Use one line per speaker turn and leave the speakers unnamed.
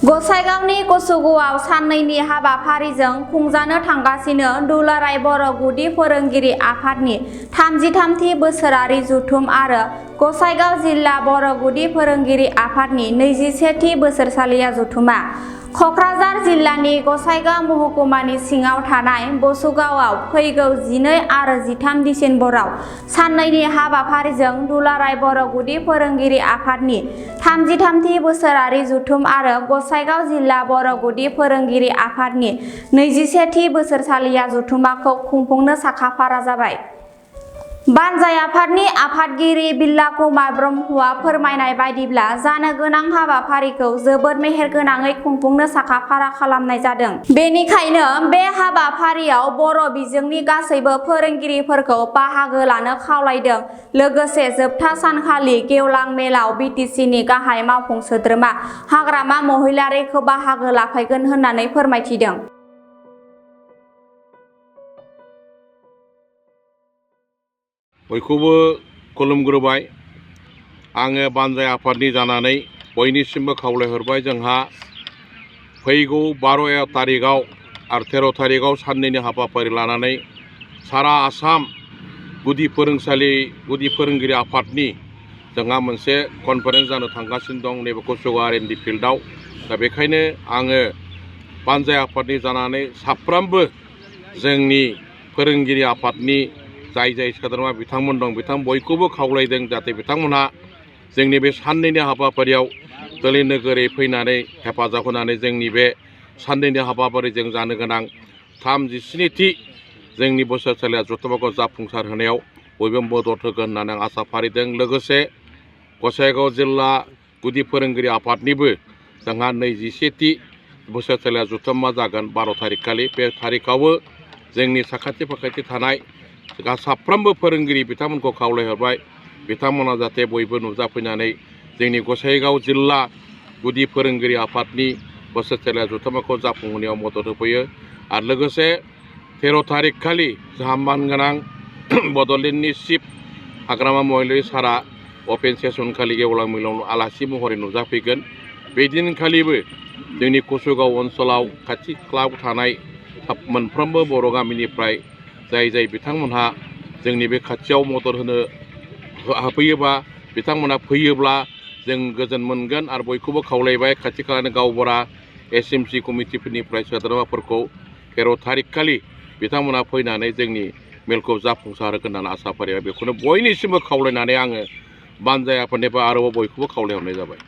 गसाइगावनि कसुगावआव साननैनि हाबाफारिजों खुंजानो थांगासिनो दुलाराय बर' गुदि फोरोंगिरि आफादनि 33थि बोसोरारि जथुम आरो गसाइगाव जिल्ला बर' गुदि फोरोंगिरि आफादनि 21थि बोसोरसालिया जथुमा कक्राझार जिल्लानि गसाइगाव महकुमानि सिङाव थानाय बसुगावआव फैगौ 12 आरो 13 डिसेम्बराव साननैनि हाबाफारिजों दुलाराय बर' गुदि फोरोंगिरि आफादनि 33थि बोसोरारि जथुम आरो गसाइगाव जिल्ला बर' गुदि फोरोंगिरि आफादनि 21थि बोसोरसालिया जथुमाखौ खुंफुंनो साखाफारा जाबाय। बानजाय आफादनि आफादगिरि बिल्ला कुमार ब्रह्मआ फोरमायनाय बायदिब्ला जानो गोनां हाबाफारिखौ जोबोद मेहेरगोनाङै खुंफुंनो साखाफारा खालामनाय जादों। बेनिखायनो बे हाबाफारियाव बर' बिजोंनि गासैबो फोरोंगिरिफोरखौ बाहागो लानो खावलायदों। लोगोसे जोबथा सानखालि गेवलां मेलाव बिटिसिनि गाहाय मावफुं सोद्रोमा हाग्रामा महिलारिखौ बाहागो लाफैगोन होननानै फोरमायथिदों।
बयखौबो खुलुमग्रोबाय। आङो बानजाय आफादनि जानानै बयनिसिमबो खावलायहरबाय जोंहा फैगौ 12 तारिखआव आरो 13 तारिखआव साननैनि हाबाफारि लानानै सारा आसाम गुदि फोरोंगिरि आफादनि जोंहा मोनसे कनफारेन्स जानो थांगासिनो दं नैबे कसुगाव R&D फिल्डआव। दा बेखायनो आङो बानजाय आफादनि जानानै साफ्रोमबो जोंनि फोरोंगिरि आफादनि जाय सोद्रोमा बिथांमोन दं बयखौबो खावलायदों जाहाथे बिथांमोनहा जोंनि बे साननैनि हाबाफारियाव दोलै नोगोरै फैनानै हेफाजाब होनानै जोंनि बे साननैनि हाबाफारिजों जानो गोनां 37थि जोंनि बोसोरसालिया जथुमाखौ जाफुंसार होनायाव बयबो मदद होगोन होननानै आं आसा फारिदों। लोगोसे गसाइगाव जिल्ला गुदि फोरोंगिरि आफादनिबो जोंहा 21थि बोसोरसालिया जथुमा जागोन 12 तारिख खालि। बे तारिखआवबो जोंनि साखाथि फाखाथि थानाय साफ्रोमबो फोरोंगिरि बिथांमोनखौ खावलायहरबाय बिथांमोना जाहाथे बयबो नुजाफैनानै जोंनि गसाइगाव जिल्ला गुदि फोरोंगिरि आफादनि बोसोरसालिया जथुमाखौ जाफुंहोनायाव मदद होफैयो। आरो लोगोसे 13 तारिख खालि जोंहा मानगोनां बड'लेण्डनि चिफ हाग्रामा महिलारि सारा अपेन सेसन खालि गेवलां मेलाव आलासि महरै नुजाफैगोन। बे दिनखालिबो जोंनि कसुगाव ओनसोलाव खाथि खालायाव थानाय मोनफ्रोमबो बर' गामिनिफ्राय जाय बिथांमोनहा जोंनि बे खाथियाव मदद होनो हाफैयोबा बिथांमोनहा फैयोब्ला जों गोजोन मोनगोन। आरो बयखौबो खावलायबाय खाथि खालानि गावबुरा SMC कमिटिफोरनिफ्राय सोद्रोमाफोरखौ 13 तारिख खालि बिथांमोनहा फैनानै जोंनि मेलखौ जाफुंसार होगोन होननानै आसा फारिबाय। बेखौनो बयनिसिमबो खावलायनानै आङो बानजाय आफादनिफ्राय आरोबाव बयखौबो खावलायहरनाय जाबाय।